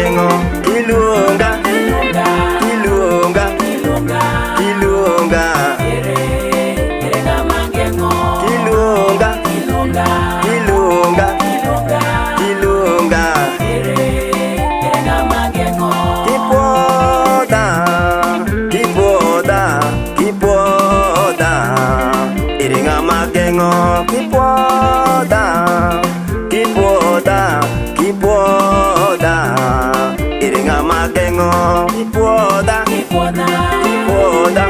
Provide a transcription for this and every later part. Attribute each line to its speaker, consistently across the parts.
Speaker 1: geng'o kiluonga kiluonga kiluonga kiluonga kiluonga kiluonga kipuodha kipuodha kipuodha ere ng'ama geng'o kipuodha kipuodha kipuodha ere ng'ama geng'o kipuodha kipuodha kipuodha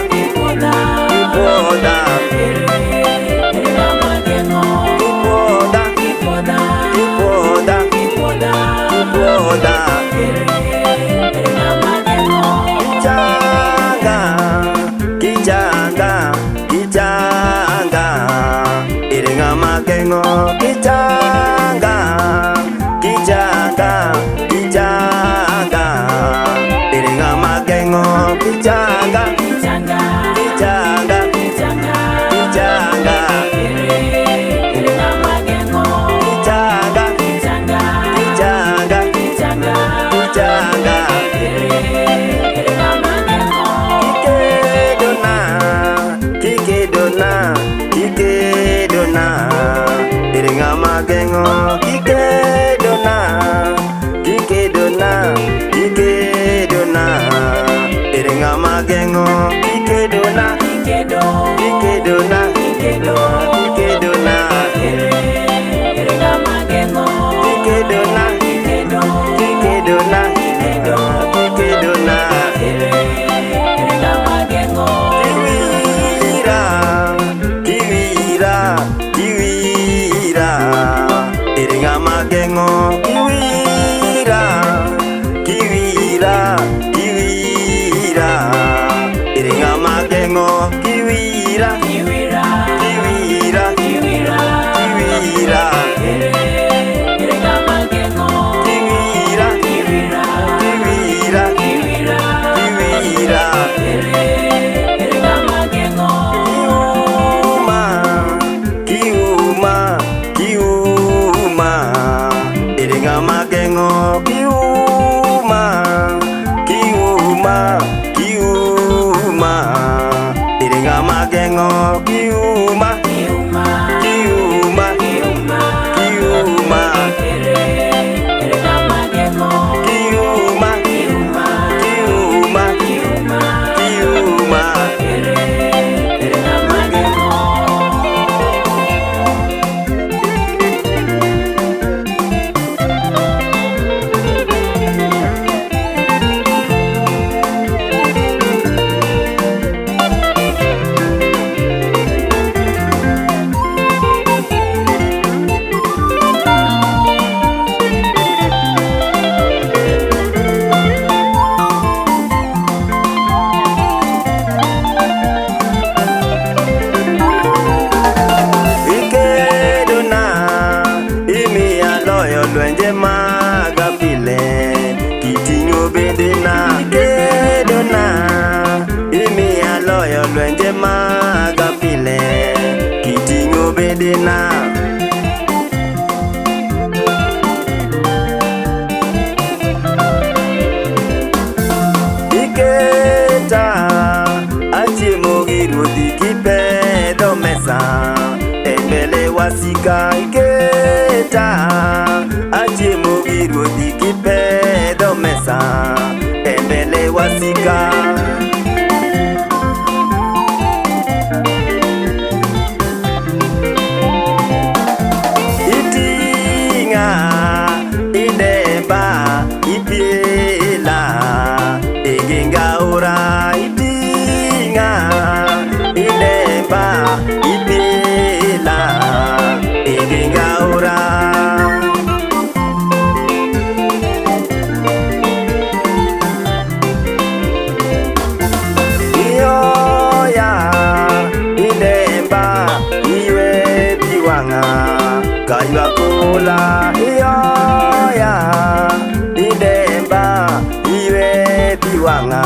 Speaker 1: kipuodha kipuodha kipuodha kichanga kichanga kichanga ere ng'ama geng'o kichanga kichanga kichanga ere ng'ama geng'o kichanga kichanga kichanga kichanga kichanga kichanga kikedona kikedona kikedona ere ng'ama geng'o kikedona kikedona kikedona ere ng'ama geng'o kikedona kikedona kikedona kikedona kikedona kikedona kiwira kiwira kiwira ere ng'ama geng'o kiwira kiwira kiwira ere ng'ama geng'o kiwira kiwira kiwira kiwira kiwira kiwira kiuma kiuma kiuma ere ng'ama geng'o kiuma kiuma kiuma ere ng'ama geng'o kiuma kiuma kiuma kiuma kiuma kiuma. Ikedona imiya loyo lwenje maga pile kiting'o bedena ikedona imiya loyo lwenje maga pile kiting'o bedena. Iketa achiemo gi ruodhi kipedho mesa e mbele wasika iketa achiemo gi ruodhi kipedho mesa e mbele wasika. Iting'a idemba ipiela egenga ora iting'a idemba ipiela egenga ora. Iyoya idemba iwe piwang'a kaywa kola iyoya idemba iwe piwang'a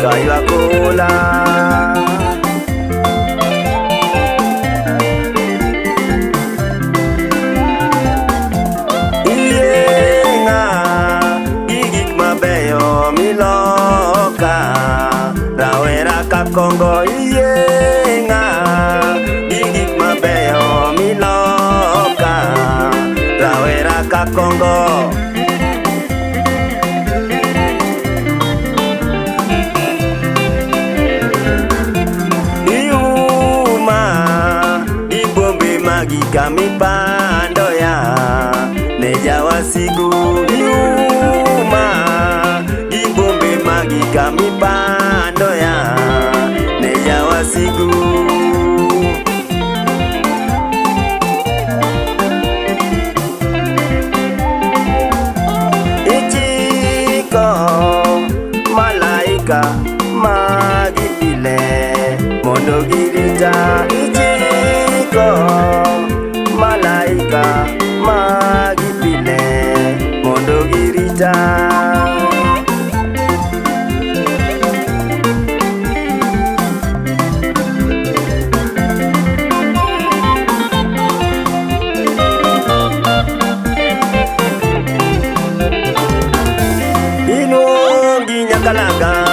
Speaker 1: kaywa kola. Iyenga gi gik kongo iyieng'a gi gik mabeyo miloka rawera ka kongo. Iuma gi bombe magi kamipando ya ne jawasigu. Iuma gi bombe magi kamipando ya ne jawasigu. Ichiko malaika magi pile mondo girita. Ichiko malaika magi pile mondo girita. Iluongi nyakalaga.